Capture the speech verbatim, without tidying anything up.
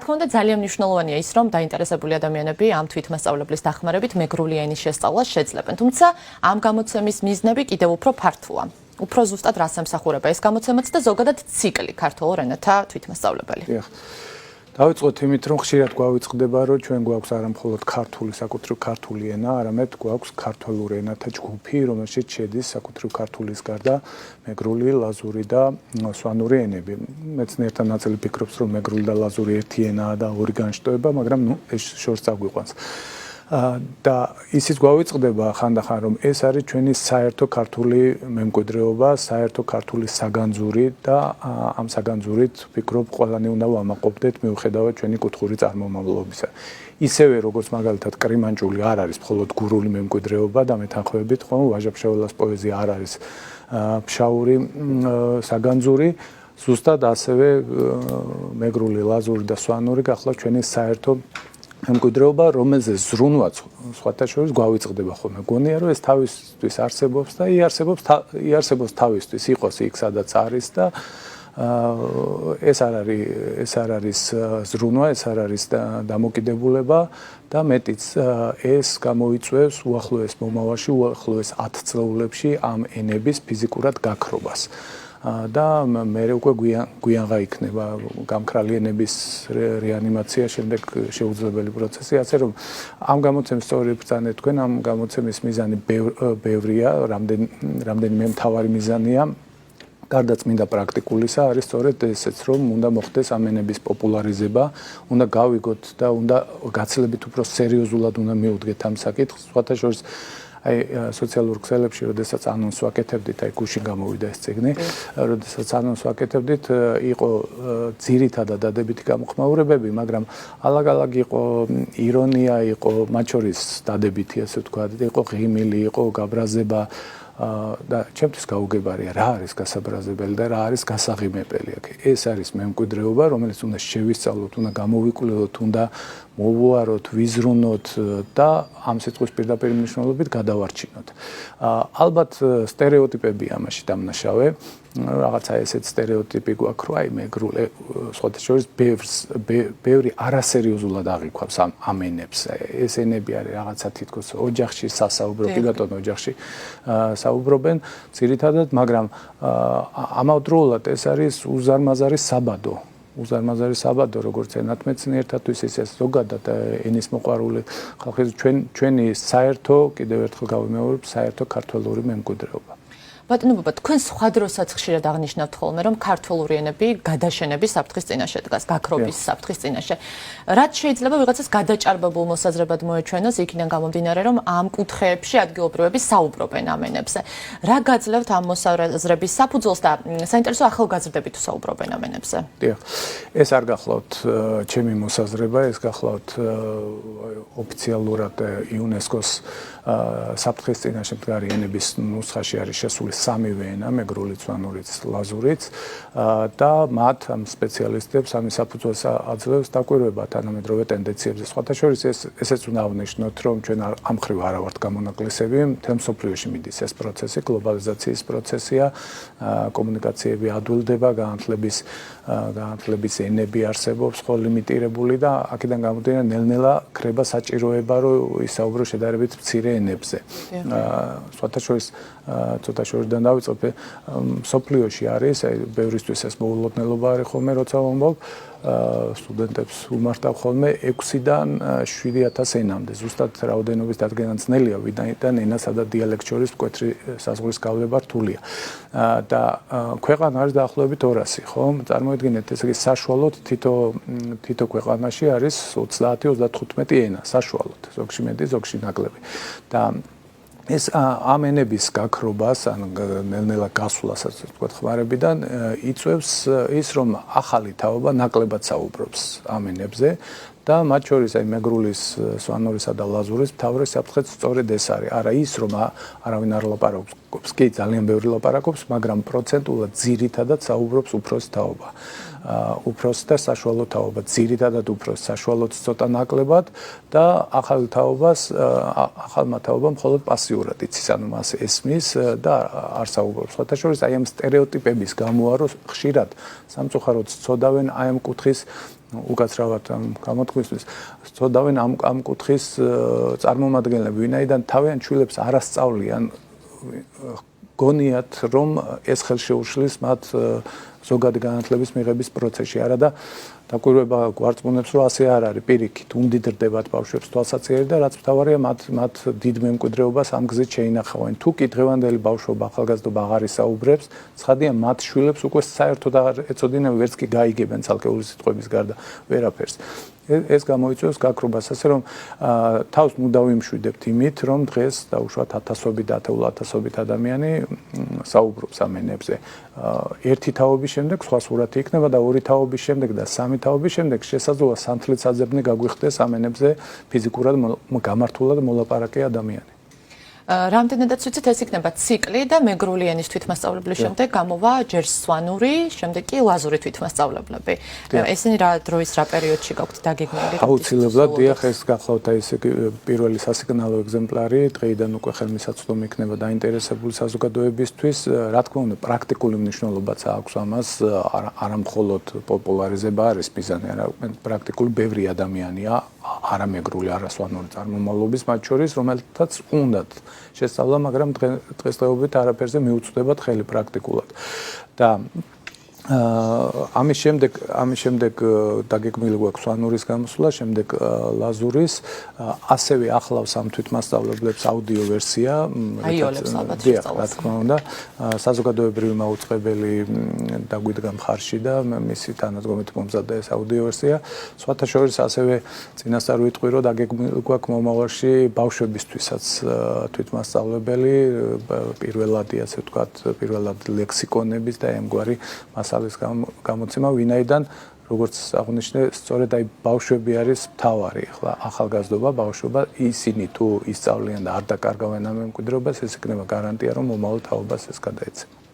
თქონდა ძალიან მნიშვნელოვანია ის, რომ დაინტერესებული ადამიანები ამ თვითმასწავლებლის დახმარებით მეგრული ენის შესწავლას შეძლებენ. თუმცა ამ გამოცემის მიზნები კიდევ უფრო ფართოა. უფრო ზუსტად რას ემსახურება ეს გამოცემაც და ზოგადად ციკლი ქართულ ენათა თვითმასწავლებელი? დიახ. დავიწყოთ იმით, რომ ხშირად გვავიწყდება, რომ ჩვენ გვაქვს არა მხოლოდ ქართული, საკუთრივ ქართული ენა, არამედ გვაქვს ქართველური ენათა ჯგუფი, რომელშიც შედის საკუთრივ ქართულის გარდა მეგრული, ლაზური და სვანური ენები. მეცნიერთა ნაწილი ფიქრობს, რომ მეგრული და ლაზური ერთი ენაა და ორი განშტოება, მაგრამ, ნუ, ეს შორს წაგვიყვანს. და ისიც გვავიწყდება ხანდახან, რომ ეს არის ჩვენი საერთო ქართული მემკვიდრეობა, საერთო ქართული საგანძური და ამ საგანძურით, ვფიქრობ, ყველანი უნდა ვამაყობდეთ, მიუხედავად ჩვენი კუთხური წარმომავლობისა. ისევე, როგორც მაგალითად კრიმანჭული არ არის მხოლოდ გურული მემკვიდრეობა და მეთანხმებით, ხო, ვაჟა-ფშაველას პოეზია არ არის ფშაური საგანძური, ზუსტად ასევე მეგრული, ლაზური და სვანური გახლავთ ჩვენი საერთო მემკვიდრეობა, რომელზე ზრუნვაც სხვათა შორის გვავიწყდება ხოლმე. გონია, რომ ეს თავისთვის არსებობს და იარსებობს, იარსებობს თავისთვის, იყოს იქ, სადაც არის და ეს არ არის, ეს არ არის ზრუნვა, ეს არ არის დამოკიდებულება და მეტიც, ეს გამოიწვევს უახლოეს მომავალში, უახლოეს ათწლეულებში ამ ენების ფიზიკურად გაქრობას. და მე უკვე გვიან, გვიანღა იქნება გამქრალი ენების რეანიმაცია შემდეგ შეუძლებელი პროცესი. ასე რომ ამ გამოცემის სწორი ბრძანეთ თქვენ, ამ გამოცემის მიზანი ბევრია, რამდენიმე მთავარი მიზანია. გარდა წმინდა პრაქტიკულისა არის სწორედ ესეც, რომ უნდა მოხდეს ამ ენების პოპულარიზება, უნდა გავიგოთ და უნდა გაცილებით უფრო სერიოზულად უნდა მიუდგეთ ამ საკითხს. სხვათა შორის, აი, სოციალურ ქსელებში, როდესაც ანონს ვაკეთებდით, აი, გუშინ გამოვიდა ეს წიგნი, როდესაც ანონს ვაკეთებდით, იყო ძირითადად დადებითი გამოხმაურებები, მაგრამ ალაგ-ალაგ იყო, ირონია იყო, მათ შორის დადებითი, ასე ვთქვათ, იყო ღიმილი, იყო გაბრაზება. და ჩემთვის გაუგებარია, რა არის გასაბრაზებელი და რა არის გასაღიმებელი აქ. ეს არის მემკვიდრეობა, რომელიც უნდა შევისწავლოთ, უნდა გამოვიკვლევოთ, უნდა მოვუაროთ, ვიზრუნოთ და ამ სიტყვის პირდაპირ მნიშვნელობით გადავარჩინოთ. ალბათ, სტერეოტიპები ამაში დამნაშავე, რაღაცა ესეთ სტერეოტიპი გვაქვს, რომ აი, მეგრულ, სხვათა შორის ბევრს, ბევრი არასერიოზულად აღიქვამს ამ, ამ ენებს. ეს ენები არის რაღაცა თითქოს ოჯახში სასაუბრო, კი ბატონო, ოჯახში საუბრობენ ძირითადად, მაგრამ ამავდროულად ეს არის უზარმაზარი საბადო. უზარმაზარი საბადო, როგორც ენათმეცნიერთათვის, ისე ზოგადად ენის მოყვარული ხალხის, ჩვენ, ჩვენი საერთო, კიდევ ერთხელ გავიმეორებ, საერთო ქართველური მემკვიდრეობა. ბატონო ბობა, თქვენ სხვა დროსაც ხშირად აღნიშნავთ ხოლმე, რომ ქართველური ენები გადაშენების საფრთხის წინაშე დგას, გაქრობის საფრთხის წინაშე. რაც შეიძლება ვიღაცას გადაჭარბებულ მოსაზრებად მოეჩვენოს, იქიდან გამომდინარე, რომ ამ კუთხეებში ადგილობრივები საუბრობენ ამ ენებზე. რა გაძლევთ ამ მოსაზრების საფუძველს და საინტერესო, ახალგაზრდები თუ საუბრობენ ამ ენებზე? დიახ. ეს არ გახლავთ ჩემი მოსაზრება, ეს გახლავთ ოფიციალურად იუნესკოს საფრთხის წინაშე მდგარი ენების ნუსხაში არის შესული სამივე ენა, მეგრული, სვანურიც, ლაზურიც და მათ, ამ სპეციალისტებს, ამის საფუძველს აძლევს დაკვირვება თანამედროვე ტენდენციებზე. სხვათა შორის, ეს, ესეც უნდა აღნიშნოთ, რომ ჩვენ ამ ხრივ არა ვართ გამონაკლისები, მთელ მსოფლიოში მიდის ეს პროცესი, გლობალიზაციის პროცესია, კომუნიკაციები ადვილდება, განათლების განათლების ენები არსებობს, ხო, ლიმიტირებული და აქედან გამომდინარე, ნელ-ნელა ქრება საჭიროება, რომ ისაუბრო შედარებით მცირე ენებზე. სხვათა შორის, ცოტა შორიდან დავიწყებ, მსოფლიოში არის, აი, ბევრისთვის ეს მოულოდნელობა არის ხოლმე, როცა ვამბობ, სტუდენტებს უმართავ ხოლმე ექვსიდან შვიდი ათას ენამდე. ზუსტად რაოდენობის დადგენა ძნელია, ვიდრე ენა და დიალექტ შორის მკვეთრი საზღვრის გავლება რთულია. და ქვეყანა არის დაახლოებით ორასი, ხო? წარმოიდგინეთ, ესე იგი, საშუალოდ თითო, თითო ქვეყანაში არის ოცდაათი, ოცდათხუთმეტი ენა, საშუალოდ, ზოგში მეტი, ზოგში ნაკლები. და ეს ამ ენების გაქრობას, ან ნელ-ნელა გასვლას, ასე ვთქვათ, ხმარებიდან იწვევს ის, რომ ახალი თაობა ნაკლებად საუბრობს ამ ენებზე და მათ შორის, აი, მეგრულის, სვანურისა და ლაზურის მთავარი საფრთხეც სწორედ ეს არის. არა ის, რომ არავინ არ ლაპარაკობს, კი, ძალიან ბევრი ლაპარაკობს, მაგრამ პროცენტულად ძირითადად საუბრობს უფროსი თაობა. უფროსი და საშუალო თაობა, ძირითადად უფროსი, საშუალოც ცოტა ნაკლებად და ახალ თაობას, ახალმა თაობამ მხოლოდ პასიურად იცის, ანუ მას ესმის და არ საუბრობს. სხვათა შორის, აი, ამ სტერეოტიპების გამოა, რომ ხშირად სამწუხაროდ ცოდავენ აი ამ კუთხის უკაცრავად ამ გამოთქვისთვის. ცოდავენ ამ, ამ კუთხის, ე, წარმომადგენლები, ვინაიდან თავიანთ შვილებს არ ასწავლიან, გონიათ, რომ ეს ხელშეუშლის მათ, ე, ზოგადი განათლების მიღების პროცესში, არა და დაკვირვება გვარწმუნებს, რომ ასე არ არის, პირიქით, უმდიდრდებათ ბავშვებს თვალსაჩინო და რაც მთავარია, მათ, მათ დიდ მემკვიდრეობას ამ გზით შეინახავენ. თუ კი დღევანდელი ბავშვობა, ახალგაზრდობა აღარ ისაუბრებს, ცხადია, მათ შვილებს უკვე საერთოდ აღარ ეცოდინა, ვერც კი გაიგებენ ცალკეული სიტყვების გარდა ვერაფერს. ე-, ეს გამოიწვევს გაქრობას, ასე რომ, ა, თავს ნუ დავიმშვიდებთ იმით, რომ დღეს დაუშვათ ათასობით, ათეულ ათასობით ადამიანი, მ, საუბრობს ამ ენებზე. ა, ერთი თაობის შემდეგ სხვა სურათი იქნება და ორი თაობის შემდეგ და სამი თაობის შემდეგ შესაძლოა სანთლიც აძებნე გაგვიხდეს ამ ენებზე ფიზიკურად მო-, მო-, გამართულად მოლაპარაკე ადამიანი. ა, რამდენადაც ვიცით, ეს იქნება ციკლი და მეგრული ენის თვითმასწავლებლი, დიახ. შემდეგ გამოვა ჯერ სვანური, შემდეგ კი ლაზური თვითმასწავლებლები. დიახ. ესენი რა დროის, რა პერიოდში გაქვთ დაგეგმილი, როდის აუცილებლად, დიახ, სრულდება? ეს გახლავთ, აი, ესე იგი, პირველი სასიგნალო ეგზემპლარი, დღეიდან უკვე ხელმისაწვდომი იქნება დაინტერესებული საზოგადოებისთვის. რა თქმა უნდა, პრაქტიკული მნიშვნელობაც აქვს ამას, არა, არა მხოლოდ პოპულარიზება არის მიზანი, არა, პრაქტიკული ბევრი ადამიანია, არამეგრული, არასვანური წარმომავლობის, მათ შორის, რომელთაც უნდათ შესწავლა, მაგრამ დღე-, დღესდღეობით არაფერზე მიუწვდებათ ხელი პრაქტიკულად. და, ა, ამის შემდეგ, ამის შემდეგ, ე, დაგეგმილი გვაქვს სვანურის გამოსვლა, შემდეგ, ა, ლაზურის, ა, ასევე ახლავს ამ თვითმასწავლებლებს აუდიო ვერსია, მ, აიოლებს, რითაც, ალბათ, დიახ, რა შესწავლას. თქმა უნდა, ა, საზოგადოებრივი მაუწყებელი, მ, დაგვიდგა მხარში და მ-, მისი თანადგომით მომზადდა ეს აუდიო ვერსია. სხვათა შორის ასევე წინასწარ ვიტყვი, რომ დაგეგმილი გვაქვს მომავალში ბავშვებისთვისაც, ა, თვითმასწავლებელი, ა, პირველადი, ასე ვთქვათ, პირველად ლექსიკონების და ემგვარი მასალის გამ-, გამოცემა, ვინაიდან, როგორც აღვნიშნე, სწორედ, აი, ბავშვები არის მთავარი. ახლა ახალგაზრდობა, ბავშვობა, ისინი თუ ისწავლიან და არ დაკარგავენ ამ მემკვიდრეობას, ეს იქნება გარანტია, რომ მომავალ თაობას ეს გადაეცემა.